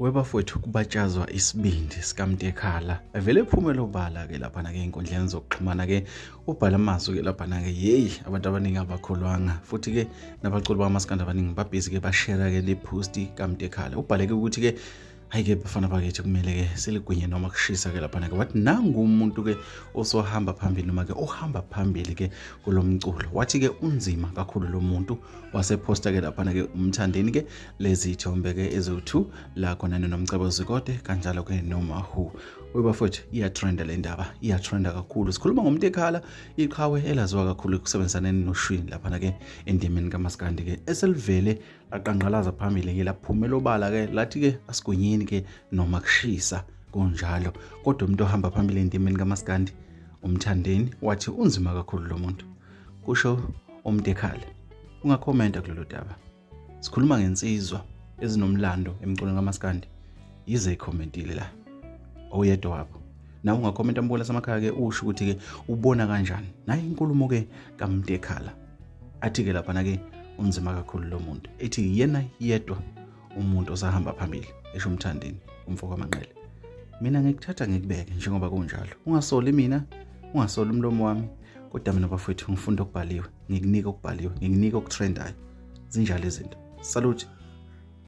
Webafowethu, kubatshazwa isibindi sikaMntekhala evele ephumela obala-ke laphana-ke ey'nkundleni zokuxhumana-ke, ubhala amazwi-ke laphana-ke. Yeyi, abantu abaningi abakholwanga, futhi-ke nabaculi bakamaskandi abaningi babhizi-ke bashera-ke le posti kaMntekhala. Ubhale-ke ukuthi-ke hayi-ke bafana bakithi, kumele-ke siligwinye noma kushisa-ke laphana-ke. Wathi nangu umuntu-ke osohamba phambili noma-ke ohamba phambili-ke kulo mculo, wathi-ke unzima kakhulu lo muntu. Wasephosta-ke laphana-ke uMthandeni-ke lezi ithombe-ke eziwu-2 la khona noNomcebo Zikode kanjalo-ke noMahu. Webafowethu, iyatrenda le ndaba, iyatrenda kakhulu. Sikhuluma ngomuntu ekhala, iqhawe elaziwa kakhulu ekusebenzisaneni noshwini laphana-ke endimeni kamaskandi-ke, eselivele laqanqalaza phambili-ke, laphumela obala-ke, lathi-ke asigwinyeni-ke noma kushisa kunjalo. Kodwa umuntu ohamba phambili endimeni kamaskandi uMthandeni, wathi unzima kakhulu lo muntu, kusho umuntu ekhala. Ungakhomenta kulolu daba. Sikhuluma ngensizwa ezinomlando emculweni kamaskandi, yize ikhomentile la oyedwa wabo. Nawe ungakhomenta mbukela samakhaya-ke, usho ukuthi-ke ubona kanjani naye inkulumo-ke kaMntekhala, athi-ke laphana-ke unzima kakhulu lo muntu, ethi yena yedwa umuntu osahamba phambili, esho uMthandeni umfo kaManqele. Mina ngikuthatha ngikubeke njengoba kunjalo, ungasoli mina, ungasoli umlomo wami, kodwa mina bafowethu ngifunda okubhaliwe, ngikunika okubhaliwe, ngikunika okutrendayo. Zinjalo izinto. Salute.